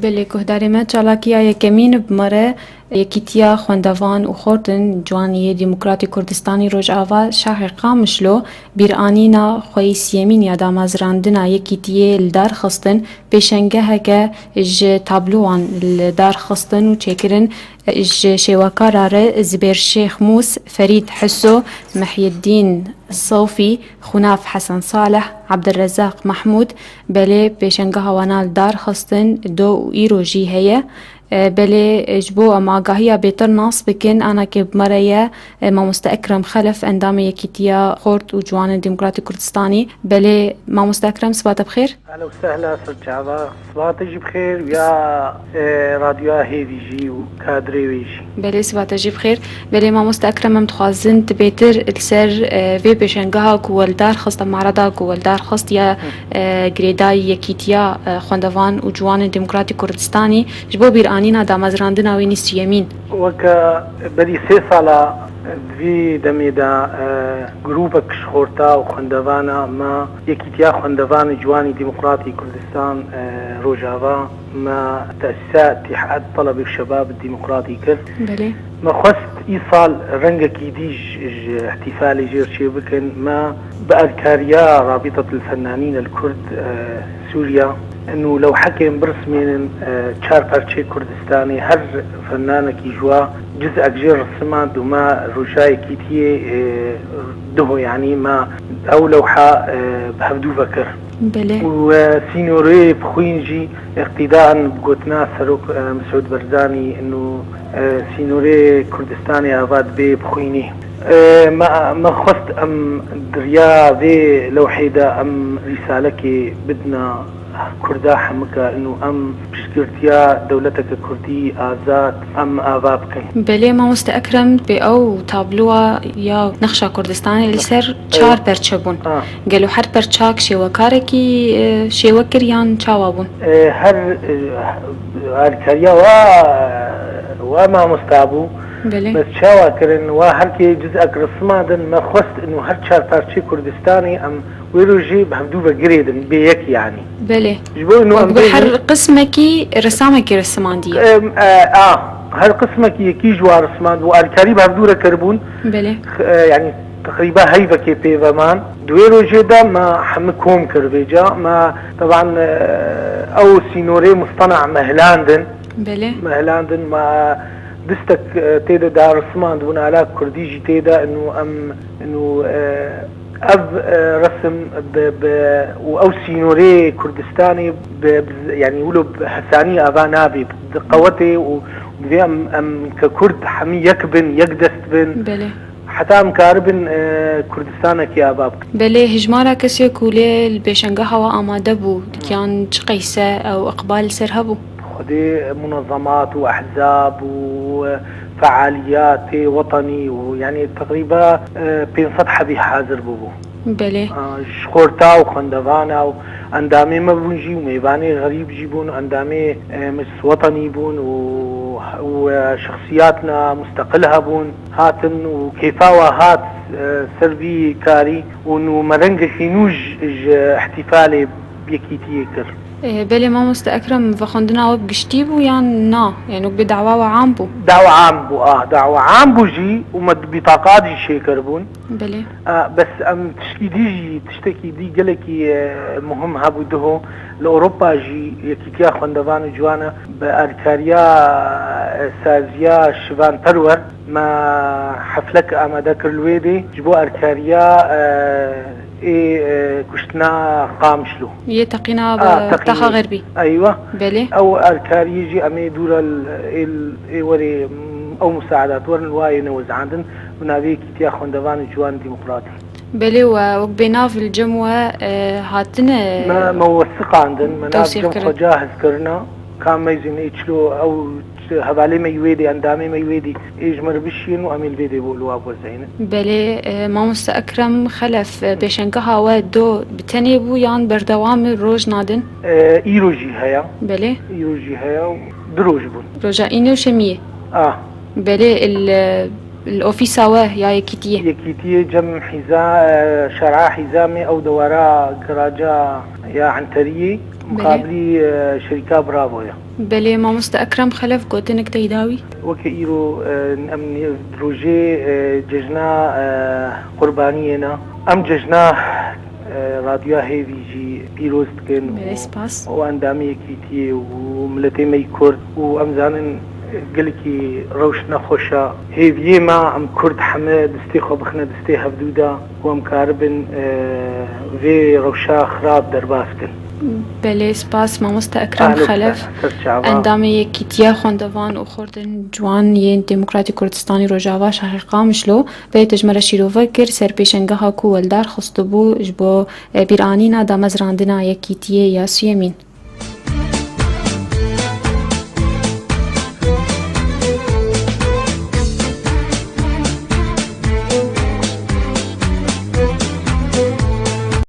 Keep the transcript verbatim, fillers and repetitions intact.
Belê, guhdarê me, çalakiya yekemîn bi me re Yekîtiya Xwendevan û Xort in Ciwanê yê Demokratî Kurdistanî Rojava Şahê Qamişlo bîranîna xweyî siyemîn ya damezrandina Yekîtiyê li dar xistin, pêşengeheke ji tablowan li dar xistin û çêkirin. Ji şêwekara re Zibêr Şêx Mûs, Ferîd Hiso, Mihyedîn Sofî, Xunaf Hesen Salih, Abdurrezzaq Mahmûd, belê pêşengeha wana li dar xistin, do û îro jî heye. E, belê, e, ji bo em agahiya bêtir nas bikin, anakê bi me re ye, e, Mamoste Ekrem Xelef, endamê Yekîtiya Xort û Ciwanên Demokratîk Kurdistanî. Belê, Mamoste Ekrem, siba te bi xêr. Ehla û sehla, ser çava. Siba te jî bi xêr û ya, e, radyoya hêvî jî û kadrê wê jî. Belê, siba te jî bi xêr. Belê, Mamoste Ekrem, em dixwazin tu bêtir li ser, e, vê pêşengeha ku we li dar xist, em arada ku we li dar xist ya, e, girêdayî Yekîtiya, e, Xwendevan û Ciwanên Demokratîk Kurdistanî ji bo bîranîna damezrandina wê nî siyemîn. Weke berî sê sala di vî demê de, e, grûpek ji xorta û xwendevana me Yekîtiya Xwendevan û Ciwanî Demokratî Kurdistan, e, Rojava, me tesîsa Îtîhad Telebê û Şebab Demokratî kir. Belê. Me xwest îsal rengekî dî ji, ji îhtîfalê jê re çêbikin. Me bi alkariya Rabîtetel Fennanîn el Kurd, e, Sûriya, û lewhekên birismênin, e, çar perçê Kurdistanê, her fennanekî ji wa cizek jê risimand û me roja yekîtiyê, e, duho, yanî me ew lewha, e, bi hevdû ve kir. Belê. Û, e, sînorê bi xwîn jî îqtîdan bi gotina Serok, e, Mesûd Barzanî û, e, sînorê Kurdistanê ava dibe bi xwînê. E, me, me xwest em di riya vê lewhê de em rîsalekê bidina Kurda hemika û em piştgirtiya dewleteke Kurdî azad em ava bikin. Belê, Mamoste Ekrem, pê ew tabloa ya nexşa Kurdistanê li ser çar perçe bûn. Ah. Gelo her perçak şêwekarekî, e, şêwe kir yan çawa bûn? E, her, e, alkariya wa, wa mamosta bû. Belê. Bes çawa kirin, wa herkê cizek risimandin, me xwest û her çar parçê Kurdistanê em wê rojê bi hevdû ve girêdin, bê yek yanî. Belê. Ji bo û em Wek bi bêjin her qismekî resamekî risimandiye. Em, e, a, her qismekî yekî ji wa risimand bû, alkarî bi hevdû re kiribûn. Belê. X-, e, yanî teqrîba heyvekê pê ve man. Di wê rojê de me hemî kom kir vêca. Me, teban, e, ew sînorê mustena me hilandin. Belê. Me hilandin, me distek, e, tê de da risimandibûn, ala kurdî jî tê de, û em, û, e, ev, e, resim bi, bi, û ew sînorê Kurdistanê bi, bi, yanî wilo bi hesanî ava nabe, bi qewetê û divê em, em ke Kurd hemî yek bin, yek dest bin. Belê. Heta em karibin, e, Kurdistanekî ava bikin. Belê, hijmara kesê ku lê li pêşengeha we amade bû, dikiyan çi qeyse ew iqbal li ser hebû? Xwedê munezemat û ehzab û, e, fealiyatê wetenî û, yanî, teqrîba, e, pênc sed hebî hazir bûbû. Belê. A, ji xorta û xwendevana û endamê me bûn jî û mêvanê xerîb jî bûn, endamê, e, Meclis Wetenî bûn û, û, e, şexsiyatna musteqil hebûn, hatin û kêfa we hat, e, ser vî karî û nû me rengekî nû ji, ji îhtîfalê yekîtiyê kir. E, belê, mamoste Ekrem, vexwendina we bi giştî bû yan na? Yanî wek bê dawa we am bû? Dawa am bû, ah, dawa am bû jî û me bîtaqat jî çêkiribûn. Belê. A, bes em tişkî dî jî, tiştekî dî gelekî, e, muhim hebû diho. Li Ewropa jî Yekîtiya Xwendevan û Ciwana bi alkariya, e, saziya Şivan Perwer me heflek amade kir li wê dê. Ji bo alkariya, e, ê, e, kuştina Qamişlo. Yê teqîna A, bi teqînê. Taxa Xerbî. Eywa. Belê. Ew alkariyê jî em ê dûra l-, ê l-, ê werê, m, ew musaedat werin, wa yê newezandin. Bi navê Yekîtiya Xwendevan û Ciwan Demokratî. Belê, we wek bênav li cem we, e, hatine Me, me wesiqandin, me nav cem xwe cahizkirina, ka meyzên ê çilo ew ç-, hevalê me yê wê dê, endamê me yê wê dê, ê ji me re bişiyên û em ê li vê dê bo li wa bwezeynin. Belê, e, mamoste Ekrem Xelef, e, pêşengeha we do bi tenê bû yan berdewam e roj nadin? E, îro jî heye. Belê. Îro jî heye û du roj bûn. Roja înê û şemiyê. Ah. Belê, il, e, Li ofîsa we ya Yekîtiyê? Yekîtiyê cem hîza, e, şer'a hîzamê ew dewara garaja ya Enteriyê, muqabilî, e, şerîka Bravo ye. Belê, mamoste Ekrem Xelef, gotinek te yî dawî? Weke îro, e, em nê-, rojê, e, cejna, e, qurbaniyê ne. Em cejna, e, radyoya hêvî jî pîroz dikin. Belê, spas. Û endamê Yekîtiyê û miletê me yî Kurd û em zanin gelekî rewş nexweş e. Hêviyê me em Kurd heme destê xwe bixine destê hevdû de û em karibin, e, vê rewşa xirab derbas kin. Belê, spas mamoste Ekrem Xelef, endamê Yekîtiya Xwendevan û Xortên Ciwan yên Demokratîk Kurdistanî Rojava Şaxê Qamişlo, vê tu ji me re şîrove kir ser pêşengeha ku Weldar xistibû ji bo, e, bîranîna damezrandina Yekîtiyê ya suyemîn.